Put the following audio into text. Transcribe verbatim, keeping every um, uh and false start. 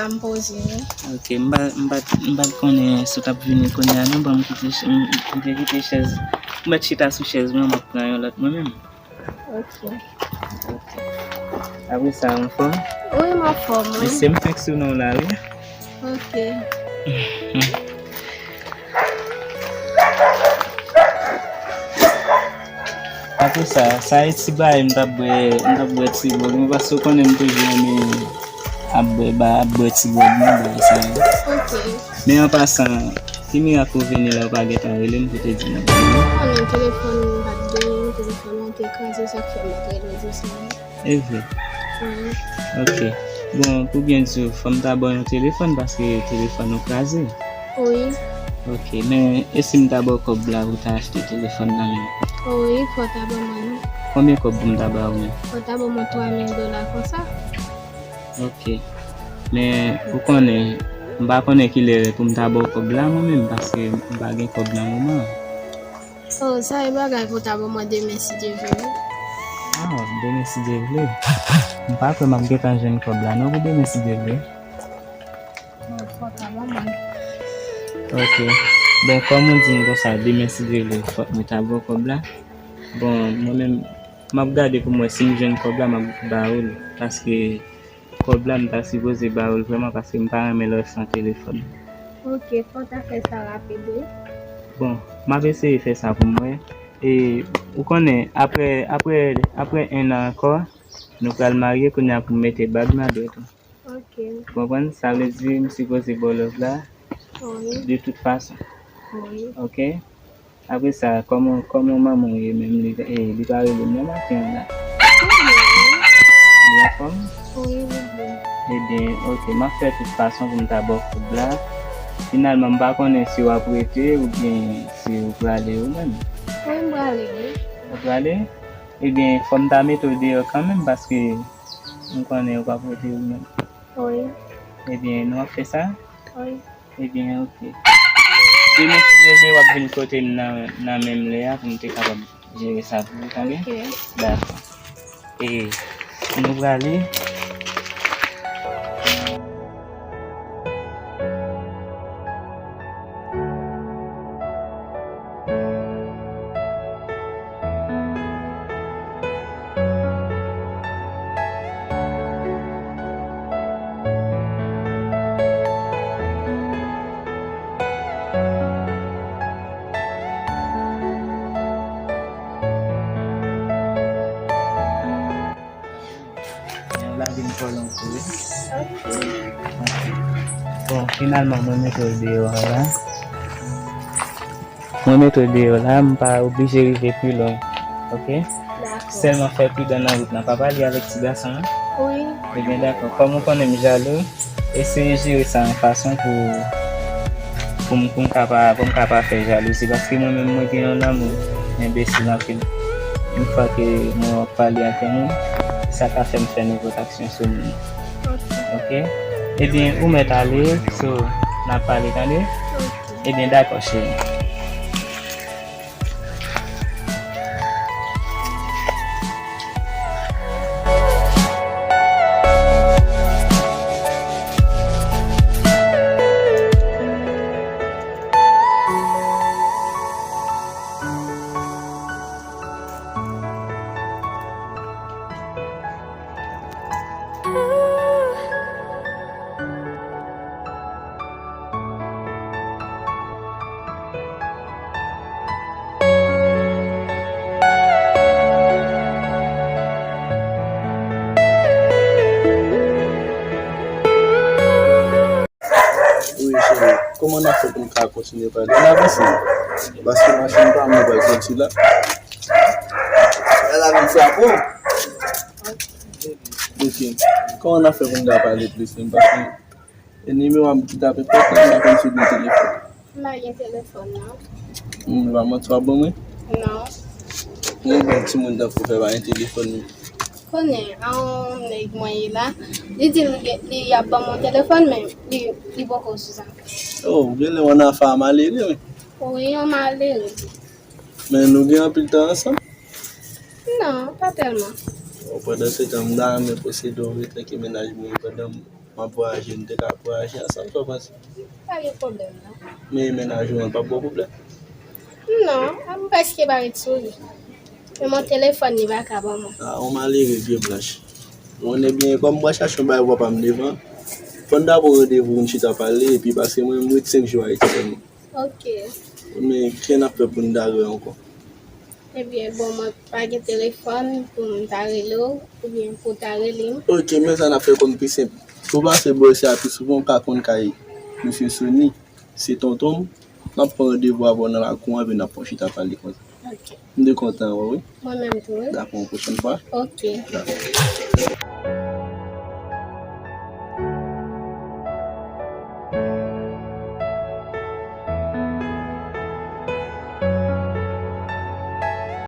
M poze, wi. Ok, m pa, m pa, m pa t konnen si w t ap vini kounye a, non, ban m kite ch-, m, m te kite chèz, m mèt chita sou chèz mwen, m ap pran yon lòt mwen menm. Ok. Ok. Apre sa, anfòm? Wi, m anfòm, wi. Mesye, m fèk sou non w la, wi. Ok. Apre sa, sa e ti bagay m t ap bwè, m t ap bwè ti bòl mwen, paske w konnen m toujou renmen ap bwè, ba, ap bwè ti bòl mwen, bagay sa yo. Ok. Men an pasan, ki mirak ou vini la, ou pa gentan rele m pou te di m? Ou konnen telefòn mwen pa t genyen, telefòn mwen te kraze, sa k fè m pa t rele w di sa. E vre? Wi. Ok. Bon, pou byen di w, fò m ta ba w yon telefòn paske telefòn ou kraze. Wi. Ok, men e si m ta ba w kòb la pou w ta achte telefòn nan men m? Wi, fò w ta ban mwen li. Konbyen kòb pou m ta ba w menm? Fò w ta ban mwen twa mil dola konsa. Ok. Men ou konnen, m pa konnen kilè pou m ta ba w kòb la mwen menm paske m pa gen kòb nan moman an. Oh, sa e bagay pou w ta ban mwen demen si Dye vle, wi. Ah, demen si Dye vle. M pa kwè m ap gentan jwenn kòb la non pou demen si Dye vle. Oh, fò w ta ban mwen. Ok. Bon, kòm ou di m konsa, demen si Dye vle, fòk mwen ta ba w kòb la. Bon, mwen menm, m ap gade pou m wè si m jwenn kòb la, m ap ba ou l. Paske kòb la, m ta sipoze ba ou l vrèman paske m pa renmen lè w san telefòn. Ok, fò w ta fè sa rapid, wi. Bon, m ap eseye fè sa pou m wè. E, ou konnen, apre, apre, apre en an ankò, nou pral marye, kounye a pou m mete bag nan dwèt ou. Ok. Ou konprann? Sa vle di, m sipoze ba w love la. Wi. De tout fason. Wi. Ok? Apre sa, kòman, kòman manman w ye menm? Li, eh, li pa rele m nan maten an la? Li anfòm? Wi, li byen. Ebyen, ok, m ap fè tout fason pou m ta ba w kòb la. Finalman, m pa konnen si w ap rete oubyen si w prale ou menm. Wi, m prale, wi. Ou prale? Ebyen, fò m ta mete w deyò kanmenm paske m konnen ou p ap rete ou menm. Wi. Ebyen, nou ap fè sa? Wi. Ebyen, ok. Demen, si Dye vle, w ap vin kote m nan, nan menm lè a pou m te kapab jere sa pou ou, tande? Ok. Dakò. E, nou prale. Yon lage m kòlè w tou, wi. Bon, finalman, mwen mete w deyò a la. Mwen mete w deyò la, m pa oblije rive pi lwen. Ok? Dakò. Sèlman fè pridan nan wout lan. Pa pale avèk ti gason an? Wi. Ebyen, dakò. Kòm ou konnen m jalou, eseye jere sa yon fason pou, pou m, pou m ka pa, pou m ka pa fè jalouzi. Paske mwen menm, mwen gen yon lanmou enbesil anpil. Yon fwa ke mwen wè w ap pale ak yon moun, sa ka fè m fè nenpòt aksyon sou moun nan. Ok. Ok? Ebyen, ou mèt ale, so, n ap pale, tande? Ok. Ebyen, dakò, cheri. Wi, cheri. Kòman n ap fè pou n ka kontinye pale? Ann avanse. Paske machin pa mwen pral soti la. Lè la vin frape w. Ok. Kòman n ap fè pou n ka pale plis menm? Paske e nimewo a m ki t ap enpòtan, m pa konn si w gen telefòn. M pa gen telefòn, non. Hmm, pa manti w ap ban mwen? Non. Yon bon timoun tankou w fè pa gen telefòn menm. Konnen, a yon nèg mwen ye la, li di m li, li ap ban m yon telefòn, men li, li poko sou sa. Oh, genlè w ann afè a malere, wi. Wi, yon malere. Men nou gen anpil tan ansanm? Non, pa tèlman. Bon, pandan se tan, m ta renmen posede w ret tankou mennaj mwen pandan m M ap vwayaje, nou te ka vwayaje ansanm, sa w panse? Pa gen pwoblèm, non. Men mennaj ou an p ap ba w pwoblèm? Non, m prèske pa ret sou li. Men mon telefòn li pa ka ban mwen. A, yon malere vye blanch. Bon, ebyen, kòm m pral chache yon bagay pou papa m devan, fò n ta pran randevou pou n chita pale, epi paske mwen, m ret senk jou Ayiti sèlman. Ok. Men, kisa n ap fè pou n ta wè ankò? Ebyen, bon, mwen pa gen telefòn pou m ta rele w, oubyen pou w ta rele m. Ok, men sa n ap fè kòm pi senp. Pou pase bò isi a pi souvan, w ka konn kay Mesye Sony, se tonton m. N ap pran randevou avè w nan lakou an, epi n ap pran chita pale konsa. Ok. M te kontan wè w, wi. Mwen menm tou, wi. Dakò, yon pwochèn fwa. Ok. Dakò.